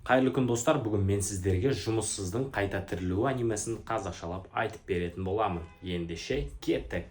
Қайырлы күн, достар! Бүгін мен сіздерге «Жұмыссыздың қайта тірілуі» анимесін қазақшалап айтып беретін боламын. Ендеше, кеттік!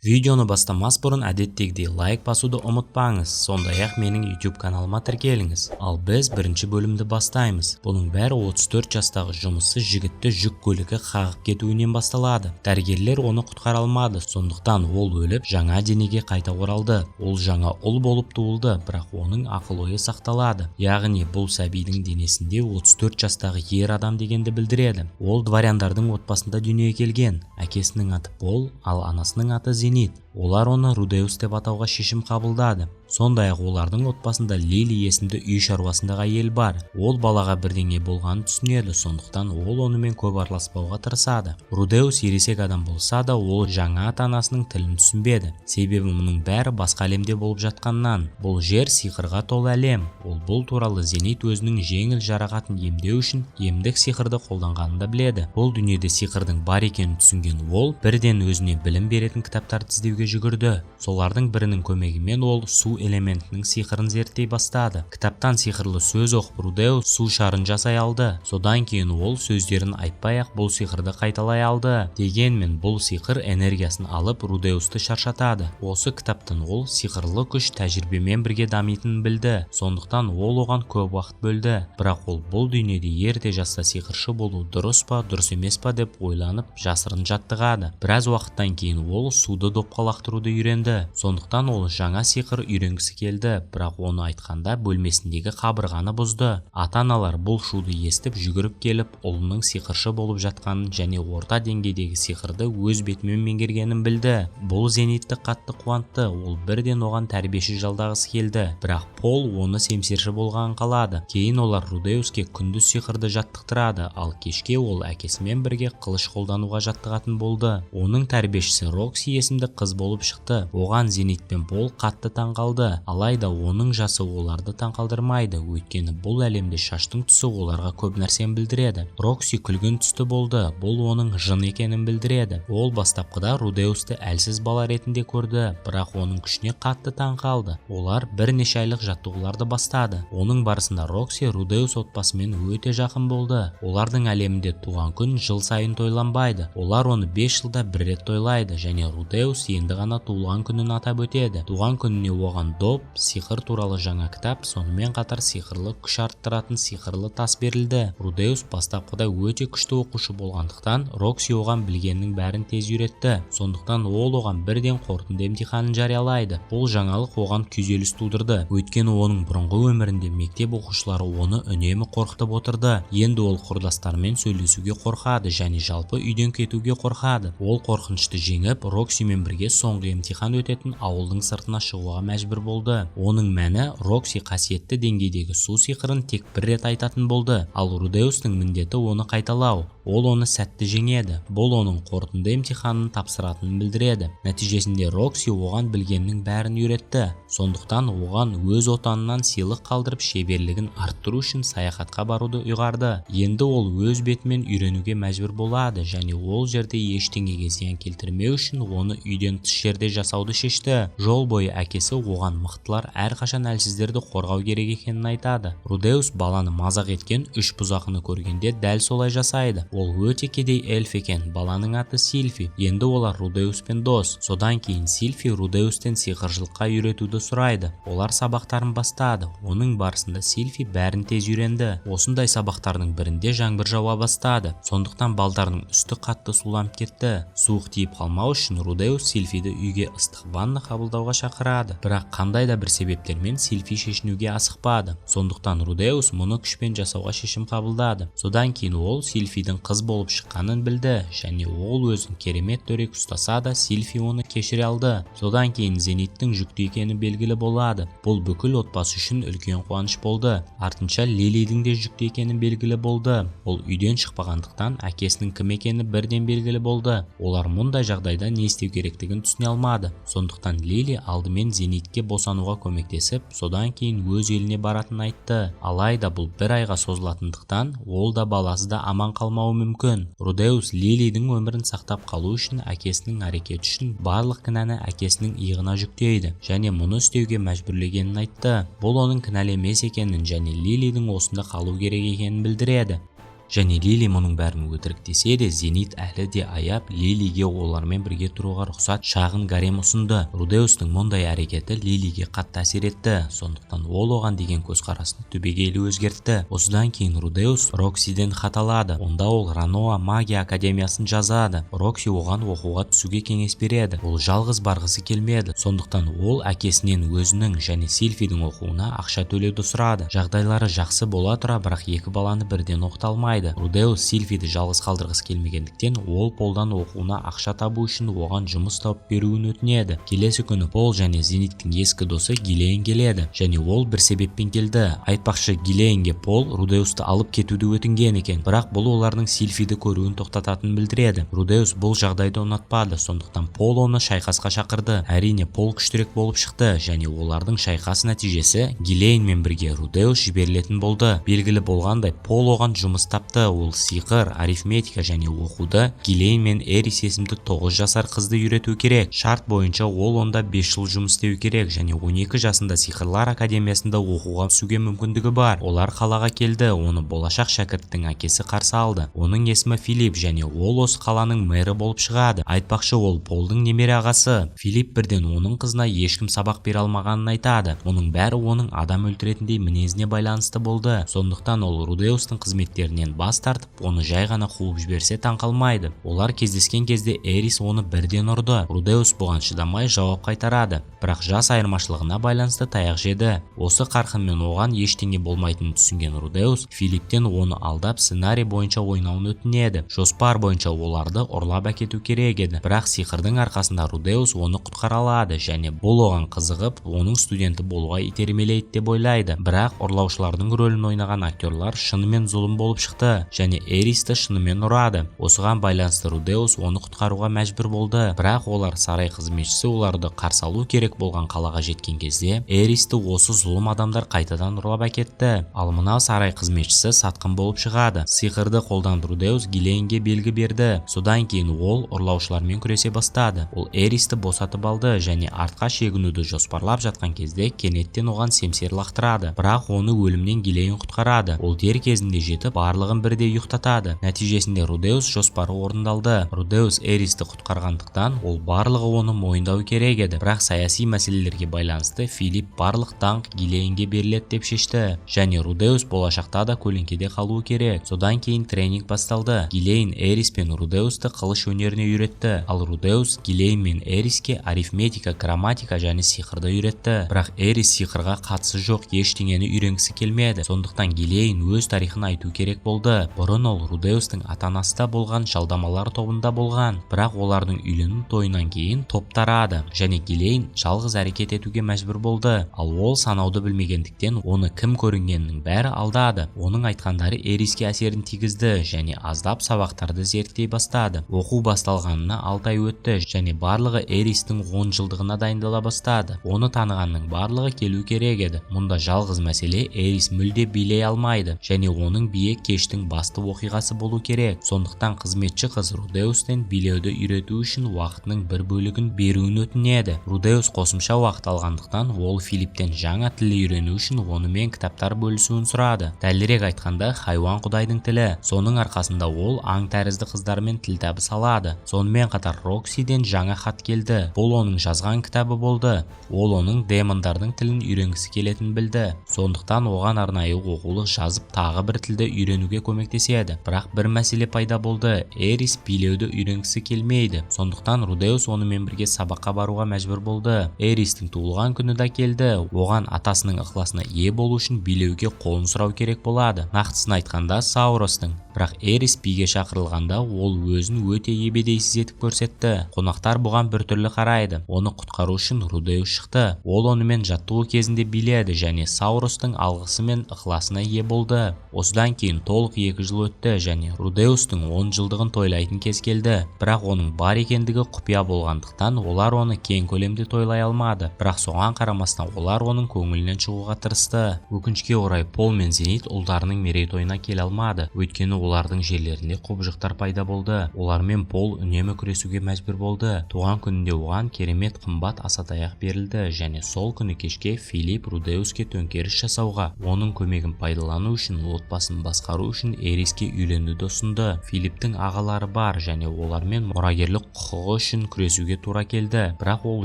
Видеоны бастамас бұрын әдеттегідей лайк басуды ұмытпаңыз, сондай-ақ менің YouTube каналыма тіркеліңіз. Ал біз бірінші бөлімді бастаймыз. Бұның бәрі 34 жастағы жұмыссыз жігітті жүк көлігі қағып кетуінен басталады. Дәрігерлер оны құтқара алмады, сондықтан ол өліп, жаңа денеге қайта оралды. Ол жаңа ұл болып туылды, бірақ оның ақыл-ойы сақталады. Яғни бұл сәбидің денесінде 34 жастағы ер адам дегенді білдіреді. Ол дворяндардың отбасында дүниеге келген. Әкесінің аты Пол, ал анасының аты Зенит. Олар оны Рудеус деп атауға шешім қабылдады. Сондай-ақ олардың отбасында Лили есімді үй шаруасындағы әйел бар. Ол балаға бірдеңе болғанын түсінеді, сондықтан ол онымен көп араласпауға тырысады. Рудеус ересек адам болса да, ол жаңа ата-анасының тілін түсінбеді. Себебі мұның бәрі басқа әлемде болып жатқаннан. Бұл жер сиқырға толы әлем. Ол бұл туралы Зенит өзінің жеңіл жарақатын емдеу үшін емдік сиқырды қолданғанын да біледі. Бұл дүниеде сиқырдың бар екенін түсінген ол бірден өзіне білім беретін кітаптарды іздеуге жүгірді. Солардың бірінің көмегімен ол су элементінің сиқырын зерттей бастады. Кітаптан сиқырлы сөз оқып, Рудеус су шарын жасай алды. Содан кейін ол сөздерін айтпай-ақ бұл сиқырды қайталай алды. Дегенмен бұл сиқыр энергиясын алып, Рудеусты шаршатады. Осы кітаптан ол сиқырлы күш тәжірибемен бірге дамитынын білді. Сондықтан ол оған көп уақыт бөлді. Бірақ ол бұл дүниеде ерте жаста сиқыршы болу дұрыс па, дұрыс емес па деп ойланып, жасырын жаттығады. Біраз уақыттан кейін ол суды допқа лақтыруды үйренді. Сондықтан ол жаңа сиқыр үйренгісі келді, бірақ оны айтқанда бөлмесіндегі қабырғаны бұзды. Ата-аналар бұл шуды естіп, жүгіріп келіп, ұлының сиқыршы болып жатқанын және орта деңгейдегі сиқырды өз бетімен меңгергенін білді. Бұл Зенитті қатты қуантты. Ол бірден оған тәрбиеші жалдағысы келді, бірақ Пол оны семсерші болғанын қалады. Кейін олар Рудеуске күндіз сиқырды жаттықтырады, ал кешке ол әкесімен бірге қылыш қолдануға жаттығатын болды. Оның тәрбиешісі Рокси есімді қыз болып шықты. Оған Зенит пен Пол қатты таң қалды. Алайда оның жасы оларды таң қалдырмайды, өйткені бұл әлемде шаштың түсі оларға көп нәрсені білдіреді. Рокси күлгін түсті болды. Бұл оның жын екенін білдіреді. Ол бастапқыда Рудеусты әлсіз бала ретінде көрді, бірақ оның күшіне қатты таң қалды. Олар бірнеше айлық жаттығуларды бастады. Оның барысында Рокси Рудеус отбасымен өте жақын болды. Олардың әлемінде туған күн жыл сайын тойланбайды. Олар оны 5 жылда бір рет тойлайды және Рудеус енді ғана туылған күнін атап өтеді. Туған күніне оған доп, сиқыр туралы жаңа кітап, сонымен қатар сиқырлы күш арттыратын сиқырлы тас берілді. Рудеус бастапқыда өте күшті оқушы болғандықтан, Рокси оған білгеннің бәрін тез үйретті. Сондықтан ол оған бірден қорытынды емтиханын жариялайды. Бұл жаңалық оған күйзеліс тудырды, өйткені оның бұрынғы өмірінде мектеп оқушылары оны үнемі қорқытып отырды. Енді ол құрдастарымен сөйлесуге қорқады және жалпы үйден кетуге қорқады. Ол қорқынышты жеңіп, Роксимен бірге соңғы емтихан өтетін ауылдың сыртына шығуға мәжбүр болды. Оның мәні: Рокси қасиетті деңгейдегі су сиқырын тек бір рет айтатын болды, ал Рудеустың міндеті оны қайталау. Ол оны сәтті жеңеді. Бұл оның қорытынды емтиханын тапсыратынын білдіреді. Нәтижесінде Рокси оған білгеннің бәрін үйретті. Сондықтан оған өз отанынан сыйлық қалдырып, шеберлігін арттыру үшін саяхатқа баруды ұйғарды. Енді ол өз бетімен үйренуге мәжбүр болады және ол жерде ештеңеге зиян келтірмеу үшін оны үйден тыс жерде жасауды шешті. Жол бойы әкесі оған мықтылар әрқашан әлсіздерді қорғау керек екенін айтады. Рудеус баланы мазақ еткен үш бұзақыны көргенде дәл солай жасайды. Ол өте кедей эльф екен. Баланың аты Сильфи. Енді олар Рудеуспен дос. Содан кейін Сильфи Рудеустен сиқыршылыққа үйретуді сұрайды. Олар сабақтарын бастады. Оның барысында Сильфи бәрін тез үйренді. Осындай сабақтардың бірінде жаңбыр жауа бастады, сондықтан балдардың үсті қатты суланып кетті. Суық тиіп қалмау үшін Рудеус Сильфиді үйге ыстық ванна қабылдауға шақырады, бірақ қандай да бір себептермен Сильфи шешінуге асықпады. Сондықтан Рудеус мұны күшпен жасауға шешім қабылдады. Содан кейін ол Сильфидің қыз болып шыққанын білді және ол өзін керемет дөрекі ұстаса да, Сильфи оны кешіре алды. Содан кейін Зениттің жүкті екені белгілі болады. Бұл бүкіл отбасы үшін үлкен қуаныш болды. Артынша Лилидің де жүкті екені белгілі болды. Ол үйден шықпағандықтан, әкесінің кім екені бірден белгілі болды. Олар мұндай жағдайда не істеу керектігін түсіне алмады. Сондықтан Лили алдымен Зенитке Зенитке босануға көмектесіп, содан кейін өз еліне баратынын айтты. Алайда бұл бір айға созылатындықтан, ол да, баласы да аман қалмауы мүмкін. Рудеус Лилидің өмірін сақтап қалу үшін әкесінің әрекеті үшін барлық кінәні әкесінің иығына жүктейді және мұны істеуге мәжбүрлегенін айтты. Бұл оның кінәлі емес екенін және Лилидің осында қалу керек екенін білдіреді. Және Лили мұның бәрін өтірік десе де, Зенит әлі де аяп, Лилиге олармен бірге тұруға рұқсат, шағын гарем ұсынды. Рудеустың мұндай әрекеті Лилиге қатты әсер етті, сондықтан ол оған деген көзқарасын түбегейлі өзгертті. Осыдан кейін Рудеус Роксиден хат алады. Онда ол Раноа магия академиясын жазады. Рокси оған оқуға түсуге кеңес береді. Ол жалғыз барғысы келмеді, сондықтан ол әкесінен өзінің және Сильфидің оқуына ақша төлеуді сұрады. Жағдайлары жақсы бола тұра, бірақ екі баланы бірден оқыта алмайды. Рудеус Сильфиді жалғыз қалдырғысы келмегендіктен, ол Полдан оқуына ақша табу үшін оған жұмыс тауып беруін өтінеді. Келесі күні Пол және Зениттің ескі досы Гилейн келеді және ол бір себеппен келді. Айтпақшы, Гилейнге Пол Рудеусты алып кетуді өтінген екен, бірақ бұл олардың Сильфиді көруін тоқтататынын білдіреді. Рудеус бұл жағдайды ұнатпады, сондықтан Пол оны шайқасқа шақырды. Әрине, Пол күштірек болып шықты және олардың шайқасы нәтижесі Гилейнмен бірге Рудеус жіберілетін болды. Белгілі болғандай, Пол оған жұмыс тапты. Ол сиқыр, арифметика және оқуды Гилейн мен Эрис есімді 9 жасар қызды үйрету керек. Шарт бойынша ол онда 5 жыл жұмыс істеу керек және 12 жасында сиқырлар академиясында оқуға түсуге мүмкіндігі бар. Олар қалаға келді. Оны болашақ шәкірттің әкесі қарсы алды. Оның есімі Филипп және ол осы қаланың мэрі болып шығады. Айтпақшы, ол Полдың немере ағасы. Филипп бірден оның қызына ешкім сабақ бере алмағанын айтады. Мұның бәрі оның адам өлтіретіндей мінезіне байланысты болды. Сондықтан ол Рудеустың қызметтерінен бас тартып, оны жай ғана қуып жіберсе, таң қалмайды. Олар кездескен кезде Эрис оны бірден ұрды. Рудеус бұған шыдамай жауап қайтарады, бірақ жас айырмашылығына байланысты таяқ жеді. Осы қарқынмен оған ештеңе болмайтынын түсінген Рудеус Филипптен оны алдап, сценарий бойынша ойнауын өтінеді. Жоспар бойынша оларды ұрлап әкету керек еді, бірақ сиқырдың арқасында Рудеус оны құтқара алады және бұл оған қызығып, оның студенті болуға итермелейді деп ойлайды. Бірақ ұрлаушылардың рөлін ойнаған актерлар шынымен зұлым болып шықты және Эристі шынымен ұрады. Осыған байланысты Рудеус оны құтқаруға мәжбүр болды. Бірақ олар сарай қызметшісі оларды қарсы алу керек болған қалаға жеткен кезде, Эристі осы зұлым адамдар қайтадан ұрлап әкетті. Ал мына сарай қызметшісі сатқын болып шығады. Сиқырды қолданып, Рудеус Гилейнге белгі берді. Содан кейін ол ұрлаушылармен күресе бастады. Ол Эристі босатып алды және артқа шегінуді жоспарлап жатқан кезде кенеттен оған семсер лақтырады, бірақ оны өлімнен Гилейн құтқарады. Ол дер кезінде жетіп, барлығын бірдей ұйықтатады. Нәтижесінде Рудеус жоспары орындалды. Рудеус Эристі құтқарғандықтан, ол барлығы оны мойындау керек еді, бірақ саяси мәселелерге байланысты Филипп барлық даңқ Гилейнге беріледі деп шешті және Рудеус болашақта да көлеңкеде қалуы керек. Содан кейін тренинг басталды. Гилейн Эрис пен Рудеусты қылыш өнеріне үйретті, ал Рудеус Гилейн мен Эриске арифметика, грамматика және сиқырды үйретті. Бірақ Эрис сиқырға қатысы жоқ ештеңені үйренгісі келмеді, сондықтан Гилейн өз тарихын айту керек болды. Бұрын ол Рудеустың ата-анасы да болған жалдамалар тобында болған, бірақ олардың үйлену тойынан кейін топ тарады және Гилейн жалғыз әрекет етуге мәжбүр болды. Ал ол санауды білмегендіктен, оны кім көрінгеннің бәрі алдады. Оның айтқандары Эриске әсерін тигізді және аздап сабақтарды зерттей бастады. Оқу басталғанына 6 ай өтті және барлығы Эристің 10 жылдығына дайындала бастады. Оны танығанның барлығы келу керек еді. Мұнда жалғыз мәселе: Эрис мүлде билей алмайды және оның биі кештің басты оқиғасы болу керек. Сондықтан қызметші қыз Рудеустен билеуді үйрету үшін уақытының бір бөлігін беруін өтінеді. Рудеус қосымша уақыт алғандықтан, ол Филипптен жаңа тіл үйрену үшін онымен кітаптар бөлісуін сұрады. Дәлірек айтқанда, хайуан құдайдың тілі. Соның арқасында ол аң тәрізді қыздармен тіл табыса алады. Сонымен қатар Роксиден жаңа хат келді. Бұл оның жазған кітабы болды. Ол оның демондардың тілін үйренгісі келетінін білді, сондықтан оған арнайы оқулық жазып, тағы бір тілді үйренуге көмектеседі. Бірақ бір мәселе пайда болды: Эрис билеуді үйренгісі келмейді, сондықтан Рудеус онымен бірге сабаққа баруға мәжбүр болды. Эристің туылған күні да келді. Оған атасының ықыласына ие болу үшін билеуге қолын сұрау керек болады, нақтысын айтқанда, Сауростың. Бірақ Эрис биге шақырылғанда, ол өзін өте ебедейсіз етіп көрсетті. Қонақтар бұған біртүрлі қарайды. Оны құтқару үшін Рудеус шықты. Ол онымен жаттығу кезінде биледі және Сауростың алғысы мен ықыласына ие болды. Осыдан кейін толық Толық 2 жыл өтті және Рудеустың 10 жылдығын тойлайтын кез келді. Бірақ оның бар екендігі құпия болғандықтан, олар оны кең көлемде тойлай алмады. Бірақ соған қарамастан олар оның көңілінен шығуға тырысты. Өкінішке орай, Пол мен Зенит ұлдарының мерейтойына келе алмады, өйткені олардың жерлерінде құбыжықтар пайда болды. Олармен Пол үнемі күресуге мәжбүр болды. Туған күнінде оған керемет қымбат асатаяқ берілді және сол күні кешке Филипп Рудеуске төңкеріс жасауға, оның көмегін пайдалану үшін, отбасын басқару үшін Эриске үйленуді ұсынды. Филипптің ағалары бар және олармен мұрагерлік құқығы үшін күресуге тура келді, бірақ ол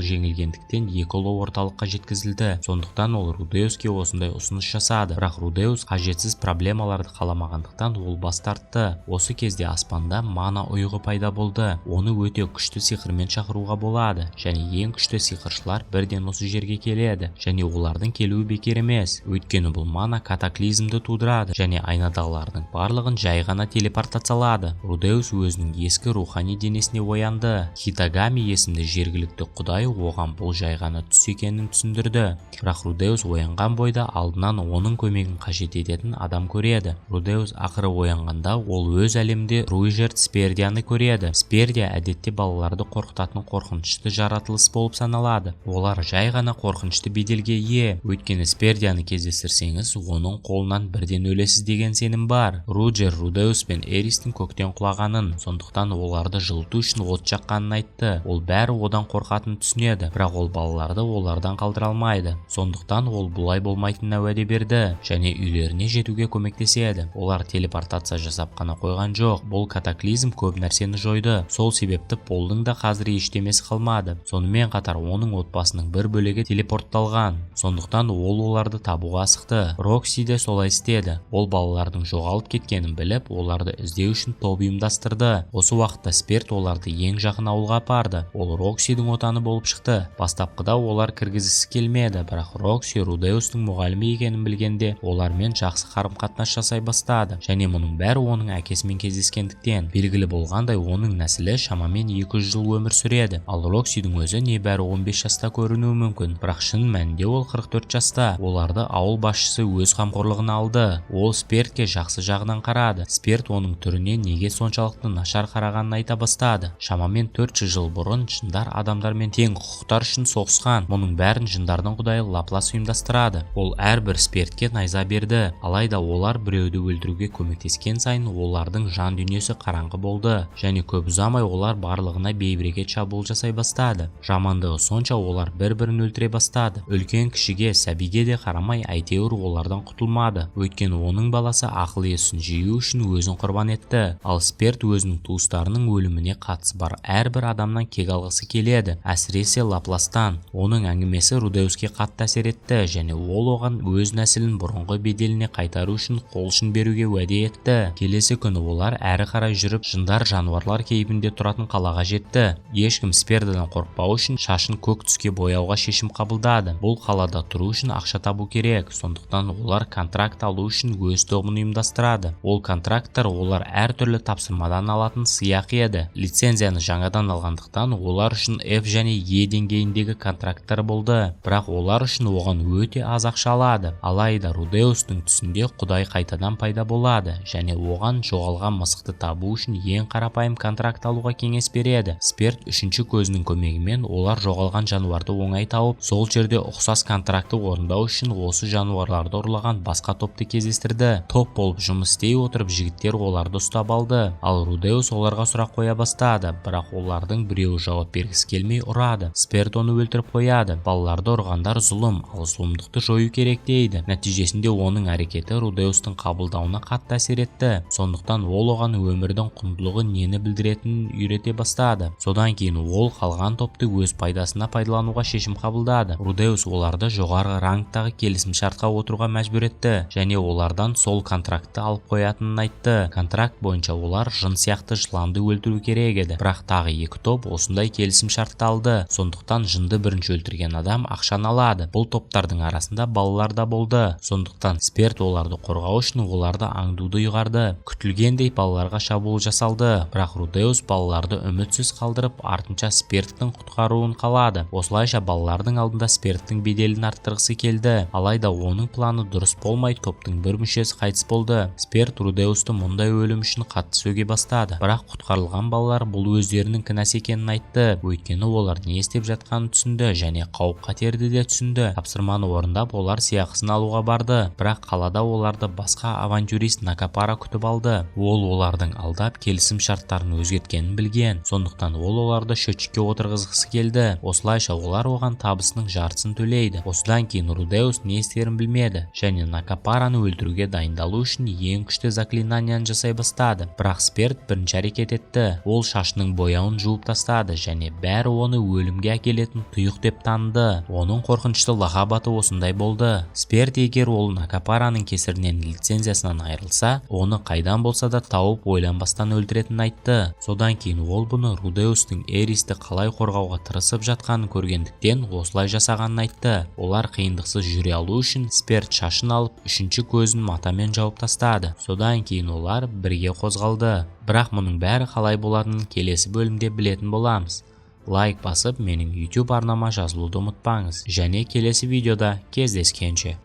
жеңілгендіктен, екі ұлы орталыққа жеткізілді. Сондықтан ол Рудеуске осындай ұсыныс жасады, бірақ Рудеус қажетсіз проблемаларды қаламағандықтан, ол бас тартты. Осы кезде аспанда мана ұйығы пайда болды. Оны өте күшті сиқырмен шақыруға болады және ең күшті сиқыршылар бірден осы жерге келеді және олардың келуі бекер емес, өйткені бұл мана катаклизмді тудырады және айналадағылардың барлығын жай ғана телепортациялады. Рудеус өзінің ескі рухани денесіне оянды. Хитагами есімді жергілікті құдай оған бұл жай ғана түс екенін түсіндірді. Бірақ Рудеус оянған бойда алдынан оның көмегін қажет ететін адам көреді. Рудеус ақыры оянғанда, ол өз әлемінде Руижерд Спердияны көреді. Спердия әдетте балаларды қорқытатын қорқынышты жаратылыс болып саналады. Олар жай ғана қорқынышты беделге ие, өйткені Спердияны кездестірсеңіз, оның қолынан бірден өлесіз деген сенім бар. Руджер Рудеус пен Эристің көктен құлағанын, сондықтан оларды жылыту үшін от жаққанын айтты. Ол бәрі одан қорқатынын түсінеді, бірақ ол балаларды олардан қалдыра алмайды. Сондықтан ол бұлай болмайтынына уәде берді және үйлеріне жетуге көмектеседі. Олар телепортация жасап қана қойған жоқ, бұл катаклизм көп нәрсені жойды. Сол себепті Полдың да қазір ештемесі қалмады. Сонымен қатар оның отбасының бір бөлігі телепортталған, сондықтан ол оларды табуға асықты. Рокси де солай істеді. Ол балалардың жоғалып кеткенін біліп, оларды іздеу үшін топ ұйымдастырды. Осы уақытта Сперт оларды ең жақын ауылға апарды. Ол Роксидің отаны болып шықты. Бастапқыда олар кіргізгісі келмеді, бірақ Рокси Рудеустың мұғалімі екенін білгенде, олармен жақсы қарым-қатынас жасай бастады және мұның бәрі оның әкесімен кездескендіктен. Белгілі болғандай, оның нәсілі шамамен 200 жыл өмір сүреді, ал Роксидің өзі небәрі 15 жаста көрінуі мүмкін, бірақ шын мәнінде ол 44 жаста. Оларды ауыл басшысы өз қамқорлығына алды. Ол Спертке жақсы жағынан қарады. Сперт оның түріне неге соншалықты нашар қарағанын айта бастады. Шамамен 400 жыл бұрын жындар адамдармен тең құқықтар үшін соғысқан. Мұның бәрін жындардың құдайы Лаплас ұйымдастырады. Ол әрбір Спертке найза берді, алайда олар біреуді өлтіруге көмектескен сайын, олардың жан дүниесі қараңғы болды және көп ұзамай олар барлығына бейберекет шабуыл жасай бастады. Жамандығы сонша, олар бір-бірін өлтіре бастады. Үлкен кішіге, сәбиге де қарамай, әйтеуір олардан құтылмады, өйткені оның баласы ақыл есін жию үшін өзін құрбан етті. Ал Сперт өзінің туыстарының өліміне қатысы бар әрбір адамнан кек алғысы келеді, әсіресе Лапластан. Оның әңгімесі Рудеуске қатты әсер етті және ол оған өз нәсілін бұрынғы беделіне қайтару үшін қол ұшын беруге уәде етті. Келесі күні олар әрі қарай жүріп, жындар жануарлар кейпінде тұратын қалаға жетті. Ешкім Спердадан қорықпау үшін шашын көк түске бояуға шешім қабылдады. Бұл қалада тұру үшін ақша табу керек, сондықтан олар контракт алу үшін өз тобын ұйымдастырады. Ол контракттар олар әртүрлі тапсырмадан алатын сыйақы еді. Лицензияны жаңадан алғандықтан, олар үшін F және E деңгейіндегі контракттар болды, бірақ олар үшін оған өте аз ақша алады. Алайда Рудеустың түсінде құдай қайтадан пайда болады және оған жоғалған мысықты табу үшін ең қарапайым контракт алуға кеңес береді. Сперт үшінші көзінің көмегімен олар жоғалған жануарды оңай тауып, сол жерде ұқсас контрактты орындау үшін осы жануарларды ұрлаған басқа топты кездестірді. Топ болып жұмыс істей отырып, жігіттер оларды ұстап алды, ал Рудеус оларға сұрақ қоя бастады, бірақ олардың біреуі жауап бергісі келмей ұрады. Сперт оны өлтіріп қояды. Балаларды ұрғандар зұлым, ал зұлымдықты жою керек дейді. Нәтижесінде оның әрекеті Рудеустың қабылдауына қатты әсер етті, сондықтан ол оған өмірдің құндылығы нені білдіретінін үйрете бастады. Содан кейін ол қалған топты өз пайдасына пайдалануға шешім қабылдады. Рудеус оларды жоғарғы рангтағы келісімшартқа отыруға мәжбүр етті және олардан сол контрактты алып қоятынын айтты. Контракт бойынша олар жын сияқты жыланды өлтіру керек еді, бірақ тағы екі топ осындай келісімшартты алды, сондықтан жынды бірінші өлтірген адам ақшаны алады. Бұл топтардың арасында балалар да болды, сондықтан Сперт оларды қорғау үшін оларды аңдуды ұйғарды. Күтілгендей, балаларға шабуыл жасалды, бірақ Рудеус балаларды үмітсіз қалдырып, артынша Сперттің құтқаруын қалады. Осылайша балалардың алдында Сперттің беделін арттырғысы келді. Алайда оның планы дұрыс болмай, топтың бір мүшесі қайтыс болды. Сперт Рудеусты мұндай өлім үшін қатты сөге бастады. Бірақ құтқарылған балалар бұл өздерінің кінәсі екенін айтты, өйткені олар не істеп жатқанын түсінді және қауіп-қатерді де түсінді. Тапсырманы орындап, олар сыйақысын алуға барды. Бірақ қалада оларды басқа авантюрист Накапара күтіп алды. Ол олардың алдап келісім шарттарын өзгерткенін білген, сондықтан ол оларды счетчикке отырғызғысы келді. Осылайша олар оған табысының жартысын төлейді. Осыдан кейін Рудеус не істерін білмеді және Накапараны өлтіруге дайындалу үшін ең күшті заклинанияны жасай бастады. Бірақ Сперт бірінші әрекет етті. Ол шашының бояуын жуып тастады және бәрі оны өлімге әкелетін тұйық деп таныды. Оның қорқынышты лақап аты осындай болды. Сперт егер ол Накапараның кесірінен лицензиясынан айырылса, оны қайдан болса да тауып, ойланбастан өлтіретінін айтты. Содан кейін ол бұны Рудеустың Эристі қалай қорғауға тырысып жатқанын көргендіктен осылай жасағанын айтты. Олар қиындықсыз жүре алу үшін Сперт шашын алып, үшінші көзін матамен жауып тастады. Содан кейін олар бірге қозғалды. Бірақ мұның бәрі қалай болатынын келесі бөлімде білетін боламыз. Лайк басып, менің YouTube арнама жазылуды ұмытпаңыз және келесі видеода кездескенше.